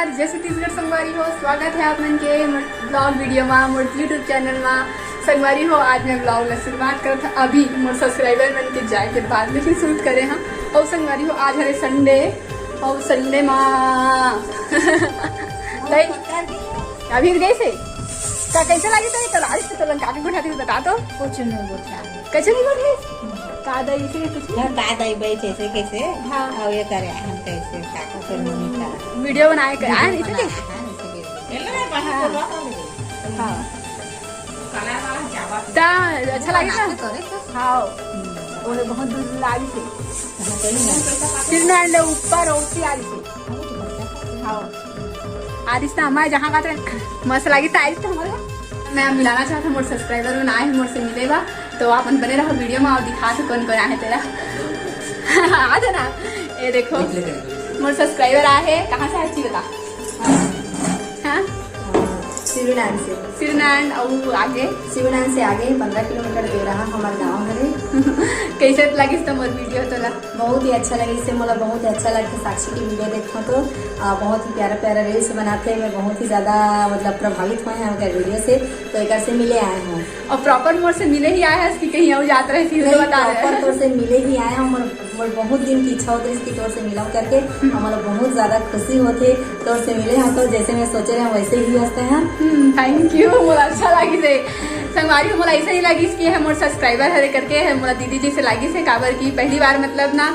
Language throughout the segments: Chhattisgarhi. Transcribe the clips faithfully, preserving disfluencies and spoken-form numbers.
जय छत्तीसगढ़ संगवारी हो, स्वागत है आप मन के मोर vlog video मा, मोर YouTube channel मा। संगवारी हो, आज मैं vlog ला शुरुआत करत हूँ अभी मोर subscriber मन के जाए के बाद, लेकिन shoot करे हम। और संगवारी हो, आज हरे Sunday, और Sunday मा तई अभी गए से का कैसे लगी? तो ये तो लाज से तो लंका भी उठा दी, बता तो। कुछ नहीं बोलता है। कैसे नहीं बोल रही? का दई इसे कुछ नहीं? का दई बैठे से कैसे? हाँ। और ये करे हम कैसे का कर मम्मी का। Video बनाए कर आए नहीं सके। हाँ, इसीलिए। हाँ। ता अच्छा लगे ना? हाँ। ओहे बहुत दूर लागी से। सिर में ले ऊपर ओसी आ रही से। हाँ। आरिस ना हमारे जहाँ का तो मस्त लागी था आरिस तो हमारे। मैं मिलाना चाहता हूँ मोर subscriber मन आए हैं मोर से मिले बा, तो आप मन बने रहो video में और दिखा थे कौन कौन आए हैं तेरा। आ जाना। ये देखो मोर subscriber आए हैं, कहाँ से आए थी बता? हाँ? सिवनान से। सिवनान और आगे? सिवनान से आगे पंद्रह किलोमीटर दूर रहा हमारा गाँव हरे। कैसे लगिस तो मोर video तोला? बहुत ही अच्छा लगे, इससे मोला बहुत ही अच्छा लगता है साक्षी की video देखता हूँ तो। आ, बहुत ही प्यारा प्यारा reels बनाते हैं, मैं बहुत ही ज़्यादा मतलब प्रभावित हुए हैं उनका video से, तो एक से मिले आए हैं। और proper मोर से मिले ही आए हैं कि कहीं और जात रहे थी, नहीं, बता रहे proper हैं। तौर से मिले ही आए हैं। मोर, मोर बहुत दिन की इच्छा होती है इसकी तौर से मिला करके, हमारा बहुत ज़्यादा खुशी होती है तौर से मिले हैं। तो जैसे मैं सोचे रहे हैं वैसे ही हंसते हैं। हम्म, thank you, मोला अच्छा लगी से। संगवारी हो, मोला ऐसा ही लगी कि है मोर subscriber हरे करके है, मोला दीदी जी से लगी से, काबर की पहली बार मतलब ना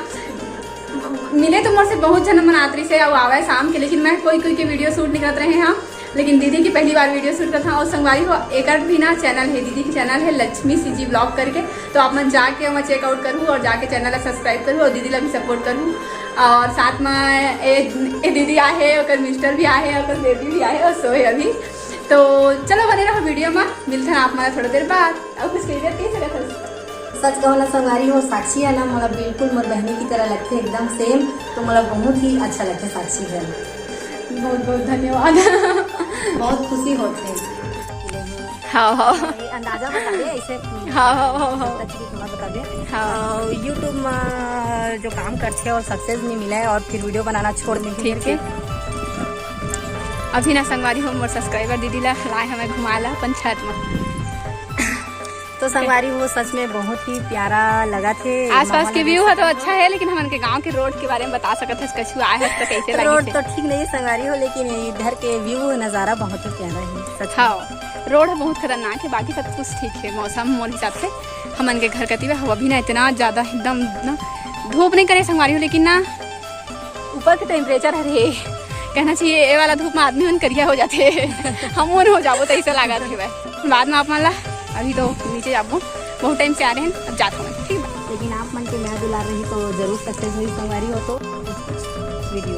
मिले तो मोर से बहुत झन मन आत रहिसे अउ आवे शाम के, लेकिन मैं कोई कोई के video shoot नहीं करत रहे हाँ, लेकिन दीदी की पहली बार video shoot करत हाँ। और संगवारी हो, एकर भी ना channel है, दीदी की channel है लक्ष्मी CG vlog करके, तो आप मन जाके वहाँ check out करू और जाके channel ला subscribe करू और दीदी ला भी support करू। और साथ में ए, ए दीदी आहे, ओकर mister भी आहे, ओकर baby भी आहे और सोए अभी। तो चलो बने रहो video में, मिलते हैं आप मन थोड़ा देर बाद। और कुछ कही देती है सच कहूँ ना संगवारी हो, साक्षी है ना, मोला बिल्कुल मोर बहनी की तरह लगथे, एकदम same। तो मोला बहुत ही अच्छा लगथे साक्षी है। बहुत बहुत धन्यवाद। बहुत खुशी होथे। हाँ, हाँ। ये अंदाजा बता दे ऐसे। हाँ, हाँ, हाँ, हाँ। तकलीफ मत बता दे। हाँ। अ, YouTube में जो काम करथे और success नहीं मिला है और फिर video बनाना छोड़ दे ठीक है। अभी ना संगवारी हो मोर subscriber दीदी ला लाए हमें घुमाए ला अपन छत में। तो संगवारी हो, सच में बहुत ही प्यारा लगा थे। आसपास के view है तो अच्छा है, लेकिन हमन के गांव के road के बारे में बता सकत हस, कछु आए हस तो कैसे लगी road थे? तो ठीक नहीं है संगवारी हो, लेकिन इधर के view नजारा बहुत ही प्यारा है सच में। हाँ, road है बहुत खतरनाक है, बाकी सब कुछ ठीक है। मौसम मोर हिसाब से हमन के घर कती बा, हवा भी ना इतना ज्यादा एकदम ना धूप नहीं करे संगवारी हो, लेकिन ना ऊपर के temperature हरे कहना चाहिए, ये वाला धूप में आदमी मन करिया हो जाते। हम मन हो जाबो तो ऐसा लगा थे भाई। बाद में आप मन ला अभी तो नीचे जाबो, बहुत time से आ रहे हैं, अब जात हवन, ठीक बा। लेकिन आप मन के मया दुलार रही तो जरूर success हुई संगवारी हो तो video।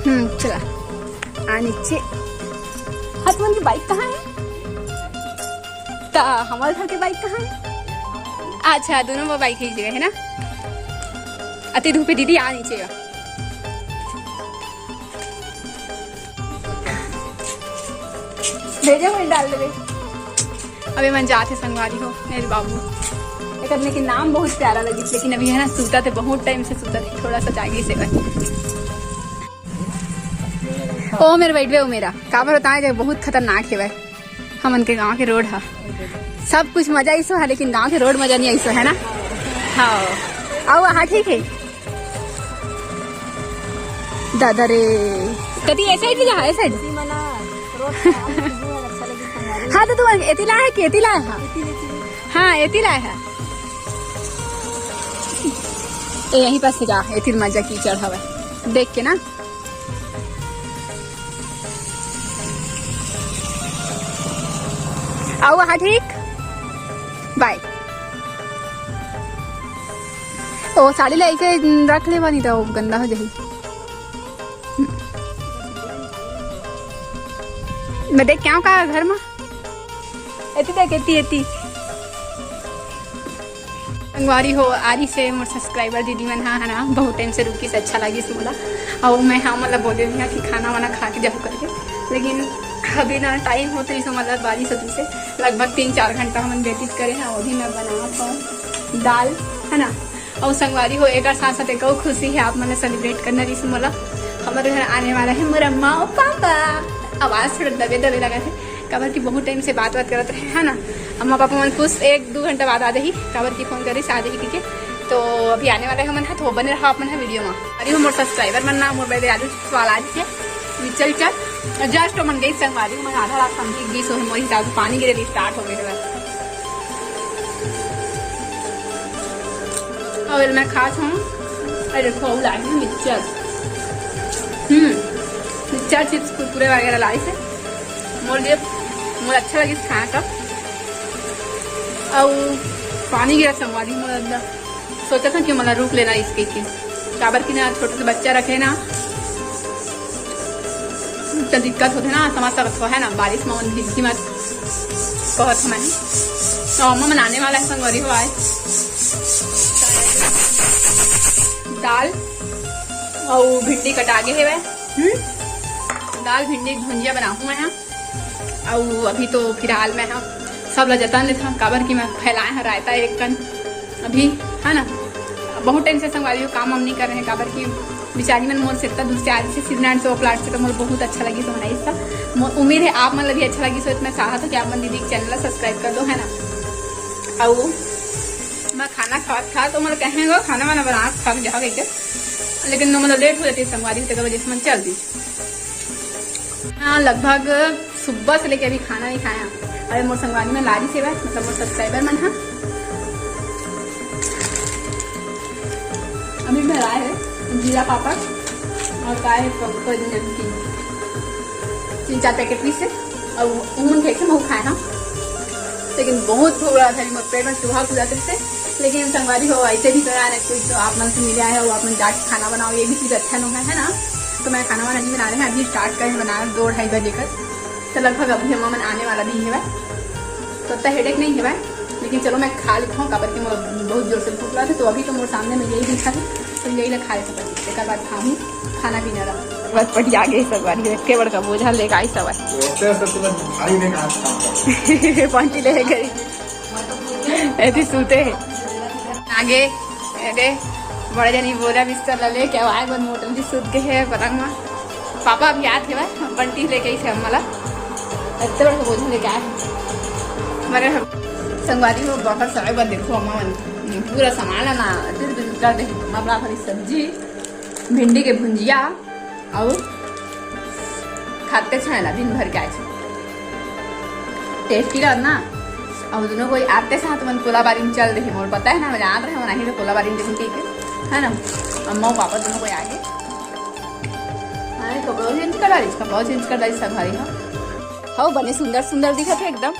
हम्म, चला आ नीचे। हाँ, तुमन की bike कहाँ है? ता हमारे घर के bike कहाँ है? अच्छा, दोनों वो bike एक जगह है ना। अति धूपे दीदी आ नीचे आ। भेजे हुए डाल देवे। अबे मन जात है संगवारी हो, मेरे बाबू। एक अपने के नाम बहुत प्यारा लगी, लेकिन अभी है ना सूता थे, बहुत time से सूता थे, थोड़ा सा जागी से बस। ओ मेरे बैठवे, ओ मेरा का बताए जे बहुत खतरनाक है भाई। हमन के गांव के road हा, सब कुछ मजा ऐसो है, लेकिन गांव के road मजा नहीं ऐसो है ना। हाँ, आओ, हाँ, ठीक है। दादा रे, कति ऐसा ही जा, ऐसा ही। हाँ, तो तू एती ला है कि एती ला है? हाँ, एती ला है। ए, यहीं पास से जा, एती मजा कीचड़ हवे देख के ना। आओ, हाँ, ठीक, bye। ओ, साड़ी ला ऐसे रख ले, नहीं तो गंदा हो जाही। मैं देख के आऊँ का घर में? एती देख, एती, एती। संगवारी हो, आरी से मोर subscriber दीदी मन हा, है ना, बहुत time से रुकी से अच्छा लगी से मोला। और मैं हाँ, मतलब, बोले भी हाँ कि खाना वाना खा के जाहू करके, लेकिन अभी ना time होते इसे, मतलब, बारिश होती से लगभग तीन चार घंटा हमन व्यतीत करे हैं। अभी मैं बनावत हूँ दाल, है ना, और संगवारी हो, एकर साथ साथ एक और खुशी है, आप मन celebrate करना रही से मोला। हमर घर आने वाला है मोर अम्मा और पापा। आवाज थोड़ा दबे दबे लगा है, काबर कि बहुत टाइम से बात बात करत रहे, है ना। अम्मा पापा मन कुछ एक दो घंटा बाद आ जाही, काबर कि फोन करे से आ जाही, ठीक है। तो अभी आने वाला है मन हा, तो बने रहा आप मन हा वीडियो में। अरे मोर सब्सक्राइबर मन ना, मोर बेटे आलू वाला आज है, चल चल। जस्ट मन गई संगवारी मन, आधा रात समझी गई सो, मोर हिसाब से पानी गिरे स्टार्ट हो गए बस। और मैं खात हूँ, अरे देखो, वो लागी मिक्सचर, हम्म, मिक्सचर, चिप्स, कुरकुरे वगैरह लाई से। मोर लिए, मोर अच्छा लगी खाना का। और पानी गिरा संगवारी मोर अंदर। सोचा था कि मला रुक लेना इसके के, काबर कि ना छोटे से बच्चा रखे ना, तो दिक्कत होथे ना, समझ सकत हो, है ना, बारिश में मन भीजही मत, कहत हूँ मैं। तो अम्मा मन आने वाला है संगवारी हो आए। दाल और भिंडी कटा गे हेवय। हम्म, दाल भिंडी के भुंजिया बनाहूँ मैं हा। अउ अभी तो फिलहाल मैं हा सब ला जतन लेथव, काबर कि मैं फैलाए हा रायता एक कन अभी, है ना। बहुत टाइम से संगवारी हो काम वाम नहीं कर रहे हैं, काबर कि बिचारी मन मोर से इतना दूर से आ रही से, शिवनारायण से, ओपलाट से, तो मोर बहुत अच्छा लगी तो बनाई इसका। मोर उम्मीद है आप मन ला भी अच्छा लगी, सो मैं चाहत हूँ कि आप मन दीदी के चैनल ला सब्सक्राइब कर दो, है ना। अउ मैं खाना खात था तो मोला कहेंगे खाना वाना बना खा के जाओ कहिके, लेकिन मोला लेट हो जाती है संगवारी, तेकर वजह से मैं चल दी। हाँ, लगभग सुबह से लेके अभी खाना नहीं खाया। अरे मोर संगवारी मन ला रही से, मतलब मोर सब्सक्राइबर मन हा। अभी घर आए हैं जीरा पापड़ और का है प-, प-, नमकीन, तीन चार पैकेट पीस है। और उमन थे, थे, मैं वो खाए हम। लेकिन बहुत भूख लगा था, मोर पेट में चूहा कूदा थे। लेकिन संगवारी हो, ऐसे भी करा ना कुछ, तो आप मन से मिले आए हो, आप मन जाके खाना बनाओ, ये भी चीज़ अच्छा नहीं है, है ना। तो मैं खाना वाना नहीं बना रहे हैं, अभी स्टार्ट करें बनाना दो ढाई बजे कर। तो लगभग अभी अम्मा मन आने वाला भी है, तो इतना हेडेक नहीं है, लेकिन चलो मैं खा लेता हूँ, काबर के मोर बहुत जोर से भूख लगा था। तो अभी तो मोर सामने में यही दिखा है, तो यही ला खा लेता हूँ, एक बार खाऊँ खाना पीना रहा। बस पटिया गए संगवारी, एके बड़का बोझा लेके आई सब। ओते से तुम्हें भारी में कहाँ से काम करता? पांची ले गई। ऐसी सूते हैं। आगे, अरे, बड़े जनी बोरा बिस्तर ला लेके आए, बन मोटल जी सूत के है पलंग में। पापा अभी आत हेवय, बंटी लेके आई थे अम्मा ला। इतने बड़का बोझा लेके आए हैं। मगर हम संगवारी हो, बहुत सारे बार देखो अम्मा मन, पूरा सामान ला ना, इतने बिस्तर दे, अम्मा बड़ा भरी सब्जी, भिंडी के भुंजिया, अउ खाते छायला दिन भर के आज टेस्टी रहा ना। अब दोनों कोई आते साथ मन कोलाबारी में चल रहे, मोर पता है ना, मैं जानत रहे, नहीं तो कोलाबारी में देखूं ठीक है, है ना। अम्मा पापा दोनों कोई आगे। हाँ, कपड़ा चेंज कर डाली, कपड़ा चेंज कर डाली सब भाई। हाँ, हाँ, बने सुंदर सुंदर दिखत है एकदम।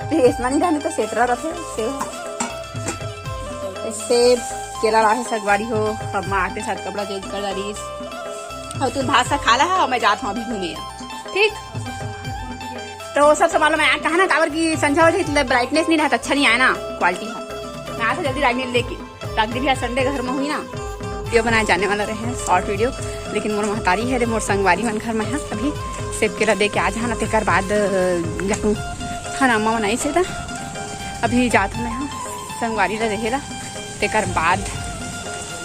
तो ऐसा नहीं रहने तो सेटरा रहते, सेव, सेब, केला रहे सगवारी हो। अम्मा आते साथ कपड़ा चेंज कर डाली। और तू भात सा खा ला है और मैं जात हूँ अभी घूमे। ठीक, तो वो सब संभालो, मैं कहा ना, काबर की संझा हो जाए, ब्राइटनेस नहीं रहता, अच्छा नहीं आया ना, क्वालिटी है। मैं आज जल्दी राजनीति लेके, राजनीति भी आज संडे घर में हुई ना, वीडियो बनाए जाने वाला रहे हैं, शॉर्ट वीडियो, लेकिन मोर महतारी है रे, मोर संगवारी मन घर में है, अभी सेब केला दे के आ जाना, तेकर बाद, अ, जाहूँ। हाँ, अम्मा बनाई से था, अभी जात हूँ मैं, हाँ, संगवारी ला देहे ला, तेकर बाद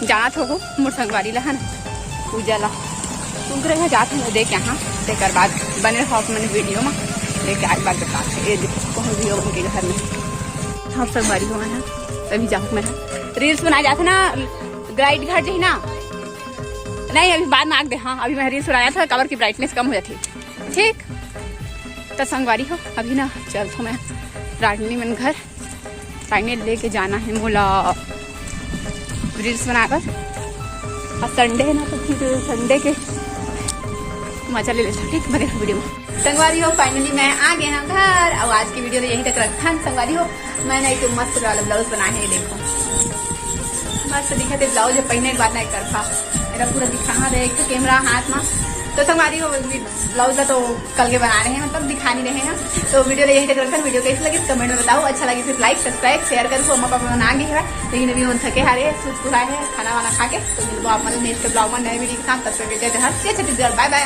जाना थोको मोर संगवारी ला, है ना, पूजा ला। उनकरे घर जात हूँ, देख यहाँ, तेकर बाद बने रहो आप मन वीडियो में, देख आज बात बता, ये देखो, कौन भी हो उनके घर में। हम संगवारी हो, है ना, तभी जाऊँ मैं। रील्स बनाए जाते ना, ग्राइट घर जही ना। नहीं, अभी बाद में आग दे, हाँ, अभी मैं रील्स बनाया था, काबर की ब्राइटनेस कम हो जाती। ठीक, तो संगवारी हो, अभी ना चलत हूँ मैं रागनी मन घर। रागनी लेके जाना है मोला रील्स बनाकर। आज संडे है ना, तो फिर संडे के मजा ले लेता, ठीक, बने रहो वीडियो में। संगवारी हो, फाइनली मैं आ गए हैं घर। अब आज की वीडियो तो यहीं तक रखता है संगवारी हो। मैंने एक मस्त वाला ब्लाउज बनाया है, ये देखो, मस्त दिखत है ब्लाउज है, पहने के बाद ना एक तरफा मेरा पूरा दिखाना रहे, एक तो कैमरा हाथ में। तो संगवारी हो, ब्लाउज ला तो कल के बना रहे हैं, मतलब दिखा नहीं रहे हैं। तो वीडियो ला यहीं तक रखन, वीडियो कैसे लगी कमेंट में बताओ, अच्छा लगी तो लाइक, सब्सक्राइब, शेयर करो। अम्मा पापा मन आ गए हैं, लेकिन अभी मन थके हारे हैं, सूत पुराए हैं खाना वाना खा के। तो मिलबो आप मन नेक्स्ट ब्लॉग में नए वीडियो के साथ, तब तक के लिए जय जोहार, जय छत्तीसगढ़, बाय बाय।